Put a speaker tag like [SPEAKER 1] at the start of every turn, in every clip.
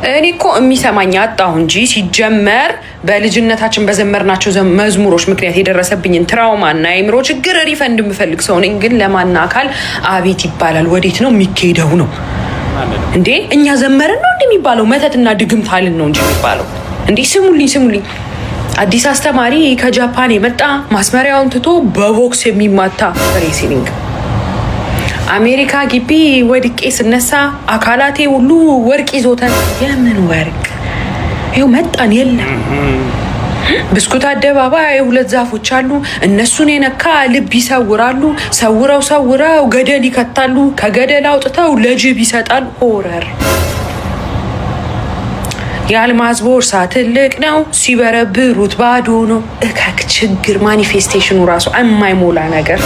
[SPEAKER 1] እኔ እኮ የሚሰማኝ አጣሁ እንጂ ሲጀመር በልጅነታችን በዘመርናቸው መዝሙሮች ምክንያት የደረሰብኝን trauma እና የአእምሮ ችግር refund የምፈልግ ሰው ነኝ። ግን ለማን አካል አቤት ይባላል? ወዴት ነው የሚካሄደው ነው እንዴ? እኛ ዘመርን ነው እንዴ የሚባለው? መተትና ድግምት አልን ነው እንጂ የሚባለው እንዴ? ስሙልኝ ስሙልኝ። አዲስ አስተማሪ ከጃፓን የመጣ፣ ማስመሪያውን ትቶ በቦክስ የሚማታ wrestling። አሜሪካ ግቢ ወድቄ ስነሳ አካላቴ ሁሉ ወርቅ ይዞተን። የምን ወርቅ? ይኸው መጣን። የለም። ብስኩት አደባባይ ሁለት ዛፎች አሉ። እነሱን የነካ ልብ ይሰውራሉ። ሰውረው ሰውረው ገደል ይከታሉ። ከገደል አውጥተው ለጅብ ይሰጣል። Horror። የአልማዝ ቦርሳ ትልቅ ነው፣ ሲበረብሩት ባዶ ነው። እከክ ችግር manifestation ኑ ራሱ የማይሞላ ነገር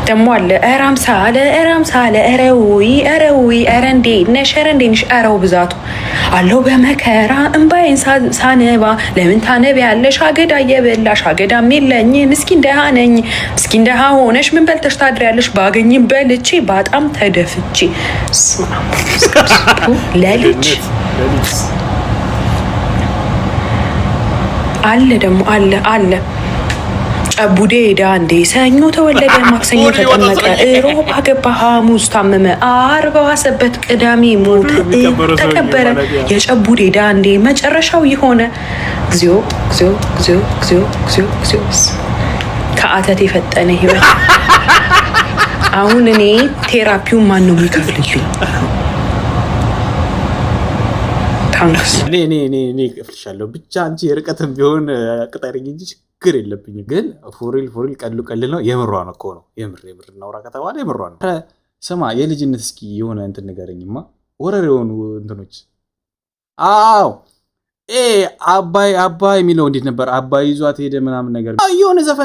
[SPEAKER 1] ደግሞ አለ። ኧረ አምሳለ፣ ኧረ አምሳለ፣ ኧረ ውይ፣ ኧረ ውይ፣ ኧረ እንዴት ነሽ፣ ኧረ እንዴት ነሽ፣ ኧረው ብዛቱ አለው። በመከራ እምባዬን ሳነባ ለምን ታነቢያለሽ? አገዳ እየበላሽ። አገዳም የለኝ፣ ምስኪን ደሃ ነኝ። ምስኪን ደሃ ሆነሽ ምን በልተሽ ታድሪያለሽ? ባገኝም በልቼ ባጣም ተደፍቼ። ለልጅ አለ ደግሞ አለ አለ። ጨቡዴ ዳንዴ ሰኞ ተወለደ፣ ማክሰኞ ተጠመቀ፣ እሮብ አገባ፣ ሐሙስ ታመመ፣ ዓርብ ዋሰበት፣ ቅዳሜ ሞተ፣ ተቀበረ። የጨቡዴ ዳንዴ መጨረሻው የሆነ። እግዚኦ እግዚኦ እግዚኦ እግዚኦ እግዚኦ እግዚኦ! ከአተት የፈጠነ ህይወት። አሁን እኔ therapy ውን ማን ነው የሚከፍልልኝ? Thanks።
[SPEAKER 2] እኔ እከፍልሻለሁ። ብቻ አንቺ የርቀትም ቢሆን ቅጠሪኝ እንጂ ችግር የለብኝም። ግን for real for real ቀሉ ቀልል ነው። የምሯን እኮ ነው። የምር የምር እናውራ ከተባለ የምሯን ነው። ኧረ ስማ፣ የልጅነት እስኪ የሆነ እንትን ንገረኝማ። ወረር የሆኑ እንትኖች። አዎ፣ አባይ አባይ የሚለው እንዴት ነበር? አባይ ይዟት ሄደ ምናምን ነገር የሆነ ዘፈን።